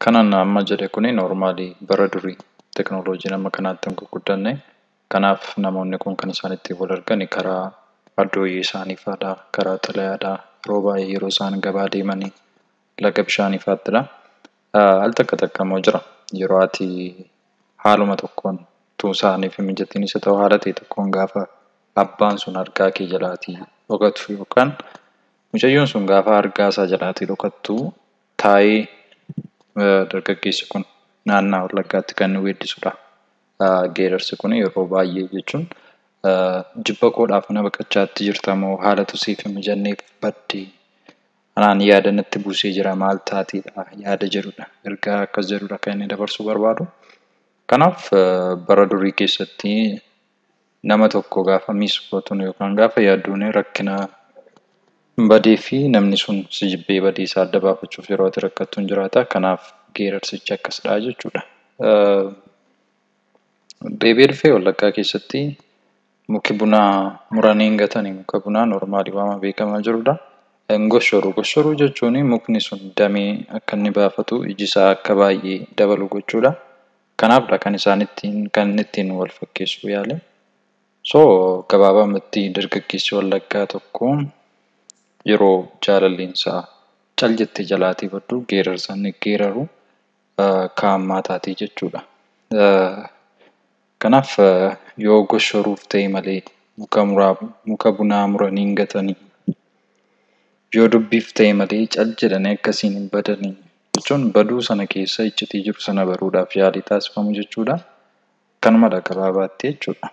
Kanan amma jedhe kuni noormaalii bara durii teknooloojiin amma kanaatti hin gurguddanne. Kanaaf namoonni kun kan isaan ittiin wal argan karaa addooyyee isaanii fa'aadha, karaa xalayaadha, yeroo baay'ee yeroo isaan gabaa deemanii laga bishaanii fa'aattidha. Al takka takka immoo jira. Yeroo ati haaluma tokkoon utuu isaaniif hin mijatiinis haa ta'u haala ta'e tokkoon gaafa abbaan sun argaa kee jalaatii dhokatu yookaan mucayyoon sun gaafa argaa isaa jalaatii dhokattu taa'ee dargaggeessi kun naannaa Wallaggaatti kan inni weellisudha. Geerarsi kun yeroo baay'ee jechuun jibba koodhaaf na baqachaatti jirta moo haalatu siif hin mijanneef badde anaan yaada natti buusee jira maal taateedha yaada jedhudha. Ergaa akkas jedhudha kan inni dabarsuu barbaadu. Kanaaf bara durii keessatti nama tokko gaafa miiskootuun yookaan gaafa yaadduun rakkina badee fi namni sun si jibbee badii isaa adda baafachuuf yeroo ati rakkattu hin jiraata. Kanaaf geerarsichi akkasidha jechuudha. Deebi'ee dhufee Wallaggaa keessatti muki bunaa muranii hin gatanii muka bunaa noormaalii waama beekamaa jirudha. Goshoruu goshoruu jechuun mukni sun damee akka inni baafatu iji isaa akka baay'ee dabalu gochuudha. Kanaafidha kan isaan ittiin kan inni ittiin wal fakkeessuu yaale. So gabaabumatti dargaggeessi Wallaggaa tokko yeroo jaalalleen isaa cal jettee jalaatii baddu geerarsa inni geeraru kaammaa taatii jechuudha. Kanaaf yoo goshoruuf ta'e malee muka muraa muka bunaa muranii hin gatanii yoo dubbiif ta'e malee cal jedhanii akkasiin hin badanii jechuun baduu sana keessa iccitii jiru sana baruudhaaf yaalii taasifamu jechuudha. Kanumadha gabaabaatti jechuudha.